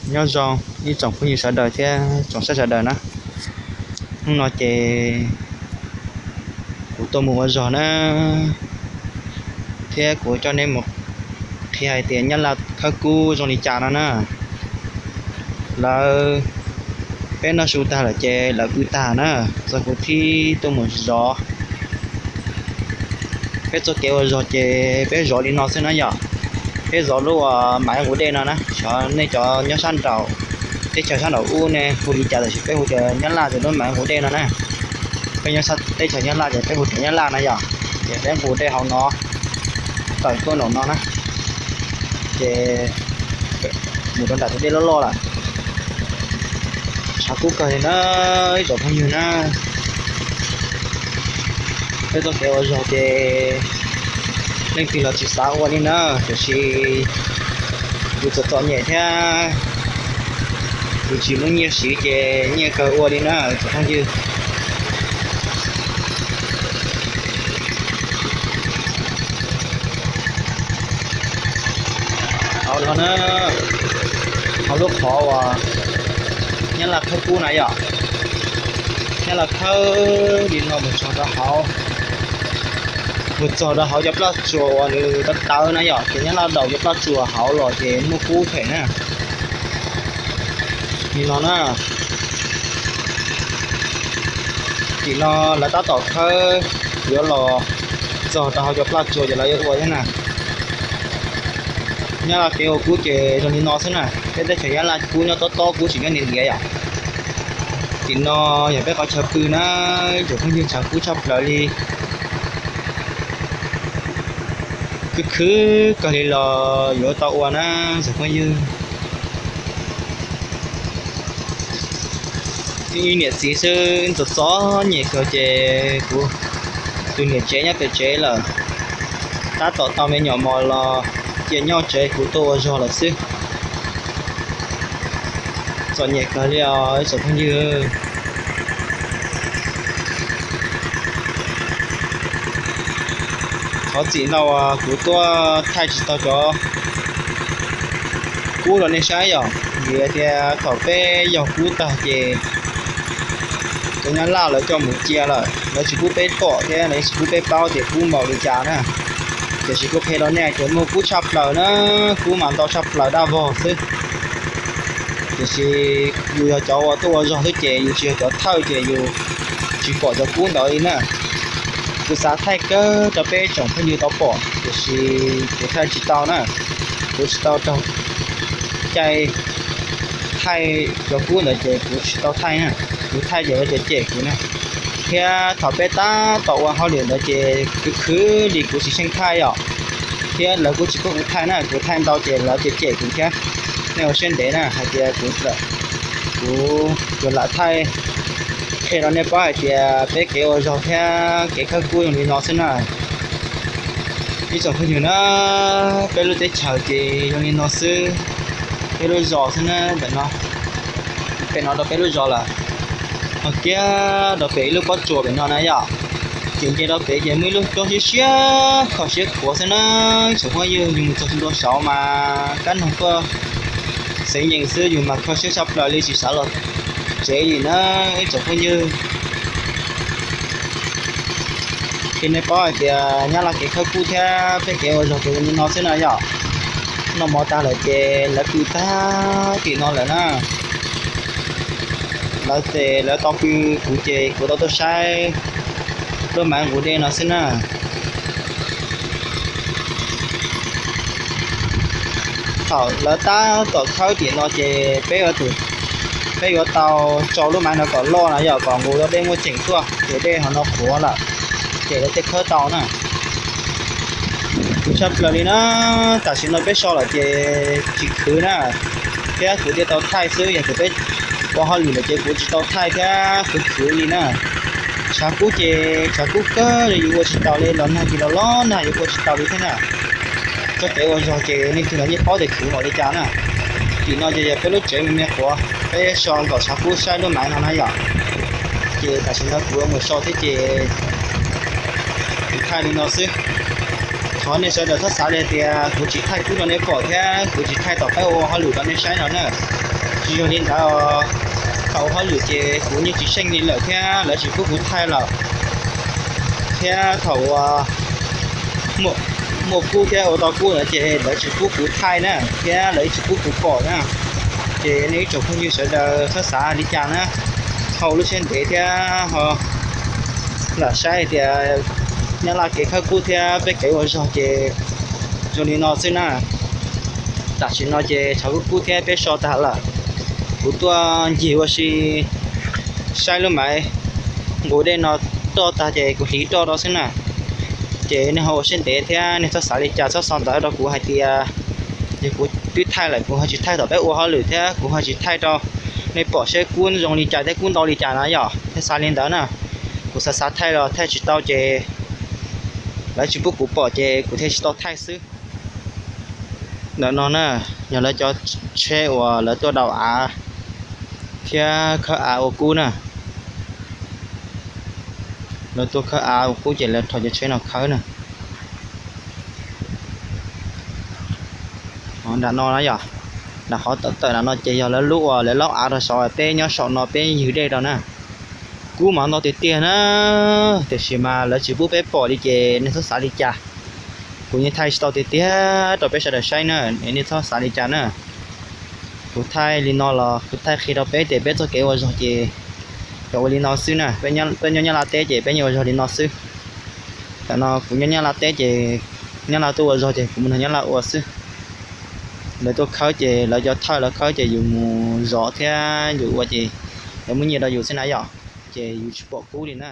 Nyob zoo ib tsoom phooj ywg sawv daws thiab tsoom saib sawv daws na. Hnub no ces kuv tuaj mus ua zog na, thiab kuv coj nej mus qhia hais tias Nyab Laj khawb kub zoo li cas no na. Lawv, peb noj su tag lawm ces lawv pw tag na, txog kuv thiaj tuaj mus zov. Peb txoj kev ua zog ces peb zov li no xwb na yom. Peb zov lub uas Maiv Nqus Dej no na, xyov nej cov nyob sab nraum, teb chaws sab nraum ub nej hu li cas, tab sis peb hu tias Nyab Laj ces lub Maiv Nqus Dej no na. Peb nyob sab teb chaws Nyab Laj ces peb hu tias Nyab Laj na yom. Ces peb nqus dej hauv no tawm tuaj nraum no na, ces mus rau nram tus dej loj loj lawm. Tshav kub kawg li na ib tsoom phooj ywg na. Peb txoj kev ua zog ces leej twg los tsis xav ua li na, tiam sis yus txom txom nyem thiab yus tsis muaj nyiaj siv ces nyiaj kawg ua li na tsoom phooj ywg. Hauv no na, hauv lub qhov uas Nyab Laj khawb kub na yom. Nyab Laj khawb li no mus txog rau hauv, mus txog rau hauv cov plaj tsuas uas nws tawv tawv na yom, ces Nyab Laj daus cov plaj tsuas hauv los ces muaj kub them na. Li no na, tim no lawv tab tom khawb yuav los txog rau hauv cov plaj tsuas ces lawv yuav ua thiab na. Nyab Laj kev ua kub ces zoo li no xwb na, peb teb chaws Nyab Laj kub nyob tob tob kub tsis nyob ntiav ntiav yom. Tim no yog peb qhov chaw pw na, tsoom phooj ywg, tshav kub tshaj plaws li. Khwv khwv kawg li los yuav tau ua na tsoom phooj ywg. Ib niam txiv xwb txom txom nyem kawg ces kuv tus niam tsev nyob pem tsev lawm, tab tom tau me nyuam mos los cia nyob tsev kuv tuaj ua zog lawm xwb. Txom nyem kawg li os ib tsoom phooj ywg. Thov txim ntau kuv tuaj thaij tsis tau cov kub rau nej saib yom, vim tias thaum peb yog kub tag ces cov Nyab Laj lawv coj mus cia lawm, lawv tsis pub peb pom thiab lawv tsis pub peb paub tias kub npaum li cas na. Tiam sis kuv qhia rau nej tias muaj kub tshaj plaws na, kub mas ntau tshaj plaws dab vog xwb. Tiam sis yus yog cov uas tuaj ua zog xwb ces yus tsis yog cov thawj ces yus tsis pom cov kub ntawd li na. Kuv xav thaij kawg rau peb tsoom phooj ywg tau pom tiam sis kuv thaij tsis tau na. Kuv tsis tau raug caij thaij cov kub ntawd ces kuv tsis tau thaij na. Kuv thaij ces lawv cem cem kuv na. Thiab thaum peb tab tom ua hauj lwm ntawd ces khwv khwv li kuv tsis xyeej thaij os. Thiab lawv kuj tsis pub kuv thaij na, kuv thaij ntau ces lawv cem cem kuv thiab. Nej ua siab ntev na hais tias kuv, kuv yuav lam thaij qhia rau nej paub hais tias peb kev ua zog thiab kev khawb kub zoo li no xwb na. Ib tsoom phooj ywg na, peb lub teb chaws ces zoo li no xwb, peb lub zos xwb na ntawm no. Pem no rau peb lub zos lawm, ho kiag rau pem ib lub pob tsuas pem no na yom. Ces nce rau pem ces muaj ib lub roob siab siab kho siab khuav xwb na. Ib tsoom phooj ywg, yus mus txog ntua saud mas kab noog tuaj xeev yees xwb, yus mas kho siab tshaj plaws li tsis xav los tsev li na ib tsoom phooj ywg. Qhia nej paub hais tias Nyab Laj kev khawb kub thiab peb kev ua zog ces zoo li no xwb na yom. Noj mov tag lawm ces lawv pw tag tim no lawm na. Lawv ces lawv tau pw, kuv ces kuv tau tuaj saib lub Maiv Nqus Dej no xwb na. Thaum lawv tab tom khawb tim no ces peb yuav, peb yuav tau tsau lub maiv no kom loj na yom, kom nqus cov dej muaj ceem tuaj, ces dej hauv no qhuav lawm, ces lawv thiaj khawb tau na. Khwv tshaj plaws li na, tam sim no peb so lawm ces tsis khwv na, thiab kuv thiaj tau thaij xwb, yog tias peb ua hauj lwm lawm ces kuv tsis tau thaij thiab khwv khwv li na. Tshav kub ces tshav kub kawg li, yus ua tsis taus li, los nag ces los los nag yus ua tsis taus li thiab na. Txoj kev ua zog ces leej twg los yeej paub tias khwv npaum li cas na. Tim no ces yog peb lub tsev me me qhuav, peb so nkaum tshav kub saib lub maiv no na yom. Ces tam sim no kuv mus so thiab ces kuv thaij li no xwb. Thov nej sawv daws txhob xav li tias kuv tsis thaij kub rau nej pom thiab kuv tsis thaij tom peb ua hauj lwm rau nej saib no na. Tsis yog li ntawd, thaum ua hauj lwm ces kuv yeej tsis seej li lawm thiab lawv tsis pub kuv thaij lawm. Thiab thaum uas muaj kub thiab ua tau kub lawm ces lawv tsis pub kuv thaij na, thiab lawv tsis pub kuv pom na. Ces nej ib tsoom phooj ywg sawv daws txhob xav li cas na, ho ua lub siab ntev thiab ho lam saib tias Nyab Laj kev khawb kub thiab peb kev ua zog ces zoo li no xwb na. Tam sim no ces tshav kub kub thiab peb so tag lawm. Kuv tuaj ncig ua si saib lub maiv nqus dej no roj tag ces kuv hliv roj rau xwb na. Ces nej ho ua siab ntev thiab nej txhob xav li cas, txhob sau ntawv rau kuv hais tias, yog kuv twb thaij lawm kuv ho tsis thaij tom peb ua hauj lwm thiab kuv ho tsis thaij rau nej pom seb kub zoo li cas thiab kub ntau li cas na yom, thiaj xav li ntawd na. Kuv xav xav thaij los thaij tsis tau ces lawv tsis pub kuv pom ces kuv thiaj tsis tau thaij xwb. Ntawm no na, yog lawv cov tsheb uas lawv tuaj dau av thiab khawb av ua kub na. Lawv tuaj khawb av ua kub ces lawv rho cov tsheb no khawb na. Nram no na yom, nram qhov tawm tawm nram no ces yog lawv lub uas lawv laub av rau saud, peb nyob saum no peb ywg dej rau na. Kub mas ntau tiag tiag na, tiam sis mas lawv tsis pub peb pom li ces nej txhob xav li cas. Kuv yeej thaij tsis tau tiag tiag rau peb sawv daws saib na, nej txhob xav li cas na. Kuv thaij li no los kuv thaij qhia rau peb tias peb txoj kev ua zog ces yog ua li no xwb na, peb nyob Nyab Laj teb ces peb yeej ua zog li no xwb. Tam no kuv nyob Nyab Laj teb ces Nyab Laj tuaj ua zog ces kuv mus nrog Nyab Laj ua xwb. Lawv tuaj khawb ces lawv cov thawj lawv khawb ces yus mus zov thiab yus ua ces lawv muab nyiaj rau yus xwb na yom, ces yus tsis pom kub li na.